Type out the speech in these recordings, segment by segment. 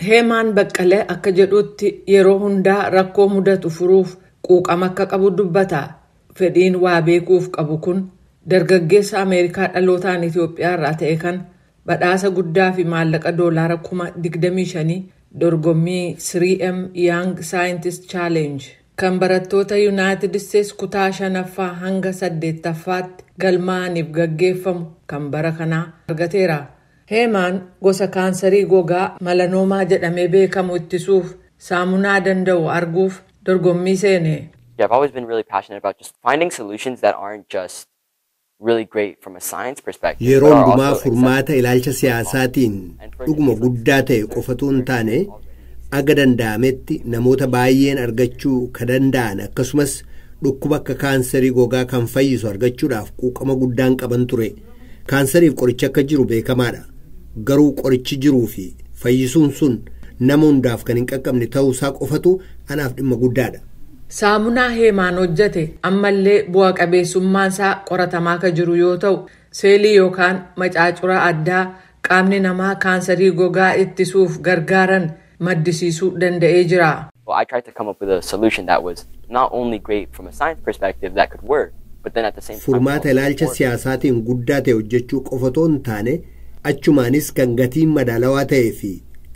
Heemaan Baqqalee akka jedhutti, yeroo hundaa rakkoo mudatu furuuf quuqama akka qabu dubbata. Fedhiin waa beekuuf qabu kun dargaggeessa Ameerikaa dhalootaan Itoophiyaa irraa ta'e kan badhaasa guddaa fi maallaqa doolaara 25,000 dorgommii 3M Young Scientist Challenge kan barattoota Yuunaayitid Isteets kutaa shanaffaa hanga saddeettaffaatti galmaa'aniif gaggeeffamu kan bara kanaa argateera. Heemaan gosa kaansarii gogaa melanoma jedhamee beekamu ittisuuf saamunaa danda'u arguuf dorgommii seene. Yeah, I've always been really passionate about just finding solutions that aren't just really great from a science perspective. Yeroo hundumaa furmaata ilaalcha siyaasaatiin dhuguma guddaa ta'e qofatu hin taane, aga danda'ametti namoota baay'een argachuu ka danda'an, akkasumas dhukkuba akka kaansarii gogaa kan fayyisu argachuudhaaf quuqama guddaan qaban ture. Kaansariif qorichi akka jiru beekamaadha. Garuu qorichi jiruu fi fayyisuun sun nama hundaaf kan hin qaqqabne ta'uusaa qofatu anaaf dhimma guddaadha. Saamunaa Heemaan hojjete ammallee bu'a qabeessummaan isaa qoratamaa akka jiru yoo ta'u, seelii yookaan macaacura addaa qaamni namaa kaansarii gogaa ittisuuf gargaaran maddisiisuu danda'ee jira. Well, I tried to come up with a solution that was not only great from a science perspective that could work, but then at the same time Furmaata ilaalcha siyaasaatiin guddaa ta'e hojjechuu qofatoo hin taane, achumaanis kan gatiin madaalawaa ta'ee fi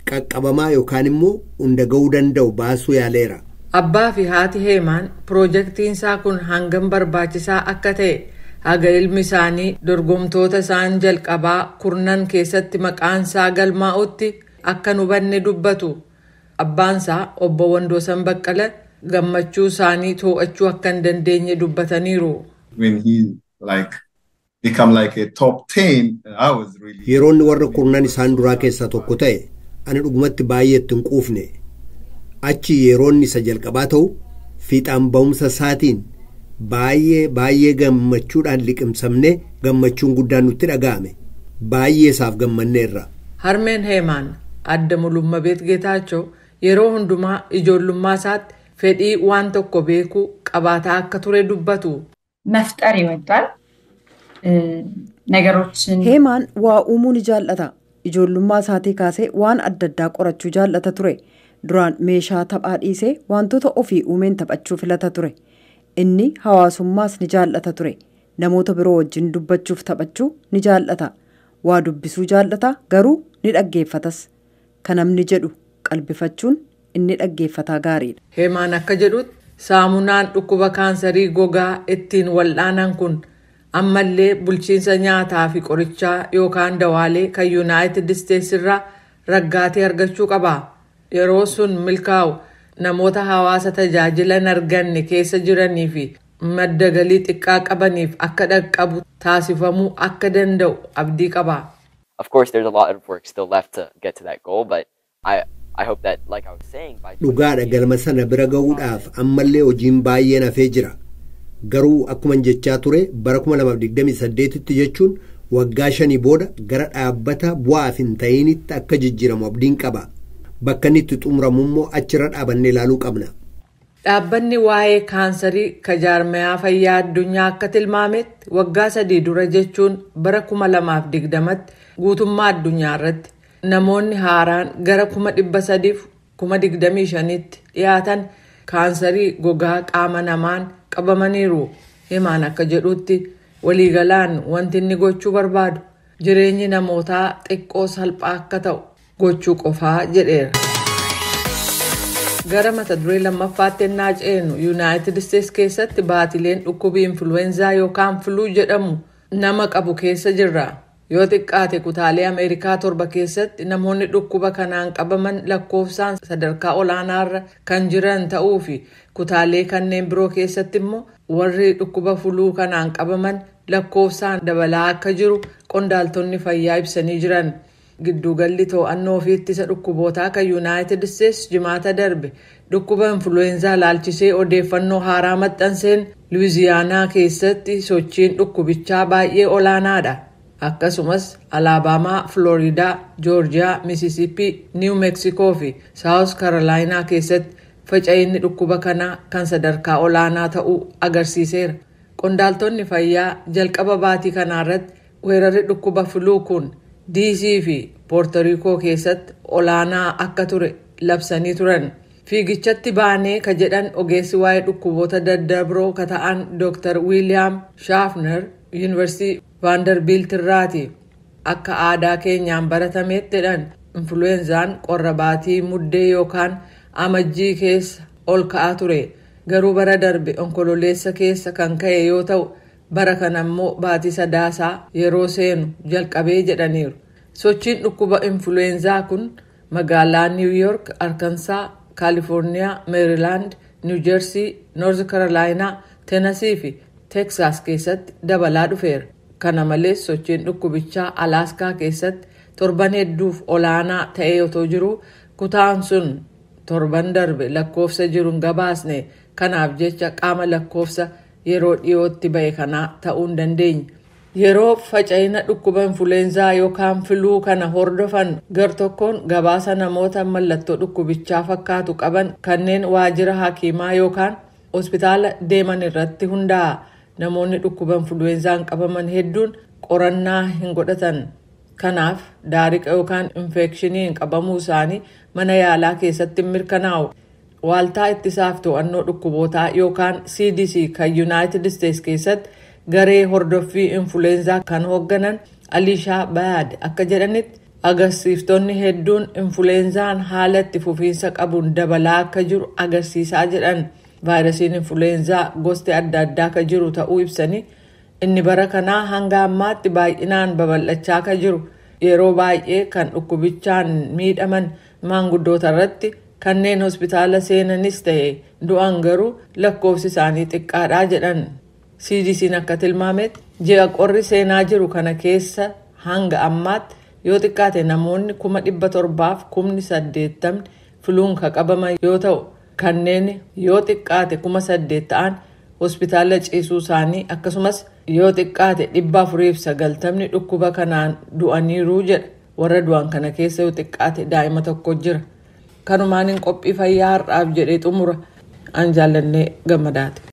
qaqqabamaa yookaan immoo hunda ga'uu danda'u baasuu yaaleera. Abbaa fi haati Heemaan piroojeektiin isaa kun hangam barbaachisaa akka ta'e haga ilmi isaanii dorgomtoota isaan jalqabaa 10 keessatti maqaan isaa galmaa'utti akka hin hubanne dubbatu. Abbaan isaa Obbo Wandoosan Baqqala gammachuu isaanii to'achuu akka hin dandeenye dubbataniiru. When he like become like a top 10, I was really Yeroo inni warra 10n isaan duraa keessaa tokko ta'e, ani dhugumatti baay'ee itti hin quufne. Achi yeroo inni isa jalqabaa ta'u, fiixaan ba'umsa isaatiin baay'ee baay'ee gammachuudhaan liqimsamne. Gammachuun guddaan nutti dhaga'ame. Baay'ee isaaf gammanneerra. Harmeen Heemaan Adda Mulummabeet Geetaachoo yeroo hundumaa ijoollummaa isaatti fedhii waan tokko beekuu qabaataa akka ture dubbatu. መፍጠር ይወዳል ነገሮችን። Heemaan waa uumuu ni jaallata. Ijoollummaa isaatii kaasee waan adda addaa qorachuu jaallata ture. Duraan meeshaa taphaa dhiisee wantoota ofii uumeen taphachuu filata ture. Inni hawaasummaas ni jaallata ture. Namoota biroo wajjin dubbachuuf taphachuu ni jaallata. Waa dubbisuu jaallata, garuu ni dhaggeeffatas. Kan namni jedhu qalbifachuun inni dhaggeeffataa gaariidha. Heemaan akka jedhutti, saamunaan dhukkuba kaansarii gogaa ittiin wal'aanan kun ammallee bulchiinsa nyaataa fi qorichaa yookaan dawaalee kan Yuunaayitid Isteets irraa raggaatee argachuu qaba. Yeroo sun milkaa'u, namoota hawaasa tajaajila hin arganne keessa jiranii fi madda galii xiqqaa qabaniif akka dhaqqabu taasifamuu akka danda'u abdii qaba. Of course, there's a lot of work still left to get to that goal, but I hope that, like I was saying, by Dhugaadha, galma sana bira ga'uudhaaf ammallee hojiin baay'een hafee jira. Garuu akkuman jechaa ture, bara 2028tti, jechuun waggaa 5 booda, gara dhaabbata bu'aaf hin ta'initti akka jijjiiramu abdiin qaba. Bakka inni itti xumuramu immoo achirra dhaabannee ilaaluu qabna. Dhaabbanni waa'ee kaansarii ka jaarmayaa fayyaa addunyaa akka tilmaametti, waggaa 3 dura, jechuun bara 2020tti, guutummaa addunyaa irratti namoonni haaraan gara 325,000tti dhiyaatan kaansarii gogaa qaama namaan qabamaniiru. Heemaan akka jedhutti, waliigalaan wanti inni gochuu barbaadu jireenyi namootaa xiqqoo salphaa akka ta'u gochuu qofaa jedheera. Gara mata duree lammaffaatti ennaa ceenu, Yuunaayitid Isteets keessatti baatileen dhukkubii influweenzaa yookaan flu jedhamu nama qabu keessa jirra. Yoo xiqqaate kutaalee Ameerikaa torba keessatti namoonni dhukkuba kanaan qabaman lakkoofsaan sadarkaa olaanaarra kan jiran ta'uu fi kutaalee kanneen biroo keessatti immoo warri dhukkuba flu kanaan qabaman lakkoofsaan dabalaa akka jiru qondaaltonni fayyaa ibsanii jiran. Gidduugalli to'annoo fi ittisa dhukkubootaa kan Yuunaayitid Isteets Jimaata darbe dhukkuba influweenzaa laalchisee odeeffannoo haaraa maxxanseen, Luwiziyaanaa keessatti sochiin dhukkubichaa baay'ee olaanaadha. Akkasumas Alaabamaa, Filooriidaa, Joorjiyaa, Misisippii, Niiw Meeksikoo fi Saawus Karoolaayinaa keessatti faca'inni dhukkuba kanaa kan sadarkaa olaanaa ta'uu agarsiiseera. Qondaaltonni fayyaa jalqaba baatii kanaarratti weerarri dhukkuba flu kun DC fi Poortoriikoo keessatti olaanaa akka ture labsanii turan. Fiigichatti baanee ka jedhan ogeessi waa'ee dhukkuboota daddabroo ka ta'an Dr. Wiiliyaam Shaafner Yuunivarsiitii Vaandarbiilt irraati. Akka aadaa keenyaan baratametti jedhan, influweenzaan qorra baatii Muddee yookaan Amajjii keessa ol ka'aa ture. Garuu bara darbe Onkololeessa keessa kan ka'e yoo ta'u, bara kana immoo baatii Sadaasaa yeroo seenu jalqabee jedhaniiru. Sochiin dhukkuba influweenzaa kun magaalaa Niw Yoork, Arkansaa, Kaalifoorniyaa, Meerilaand, Niw Jersii, Noorz Karolaayinaa, Teenasii fi Teeksaas keessatti dabalaa dhufeera. Kana malees, sochiin dhukkubichaa Alaaskaa keessatti torban hedduuf olaanaa ta'ee otoo jiruu, kutaan sun torban darbe lakkoofsa jiru hin gabaasne. Kanaaf jecha qaama lakkoofsa yeroo dhiyootti ba'e kanaa ta'uu hin dandeenye. Yeroo faca'ina dhukkuba influweenzaa yookaan filuu kana hordofan gartokkoon gabaasa namoota mallattoo dhukkubichaa fakkaatu qaban kanneen waajjira hakiimaa yookaan hospitaala deeman irratti hundaa'a. Namoonni dhukkuba influweenzaan qabaman hedduun qorannaa hin godhatan. Kanaaf daariqa yookaan infeekshiniin qabamuu isaanii mana yaalaa keessatti hin mirkanaa'u. Waaltaa ittisaaf to'annoo dhukkubootaa yookaan CDC kan Yuunaayitid Isteets keessatti garee hordoffii influweenzaa kan hoogganan Aliishaa Bayaad akka jedhanitti, agarsiiftonni hedduun influweenzaan haala itti fufiinsa qabuun dabalaa akka jiru agarsiisaa jedhan. Vaayirasiin influweenzaa gosti adda addaa akka jiru ta'uu ibsanii, inni bara kanaa hanga ammaatti baay'inaan babal'achaa akka jiru, yeroo baay'ee kan dhukkubichaan miidhaman maanguddoota irratti, kanneen hospitaala seenanis ta'e du'an garuu lakkoofsi isaanii xiqqaadha jedhan. CDC'n akka tilmaametti, ji'a qorri seenaa jiru kana keessa hanga ammaatti yoo xiqqaate namoonni 780,000 filuun ka qabaman yoo ta'u, kanneen yoo xiqqaate 8,000 ta'an hospitaala ciisuu isaanii, akkasumas yoo xiqqaate 490 dhukkuba kanaan du'aniiru jedha. Warra du'an kana keessa yoo xiqqaate daa'ima tokko jira. Kanumaan hin qophii fayyaa har'aaf jedhee xumura. An Jaallannee Gammadaati.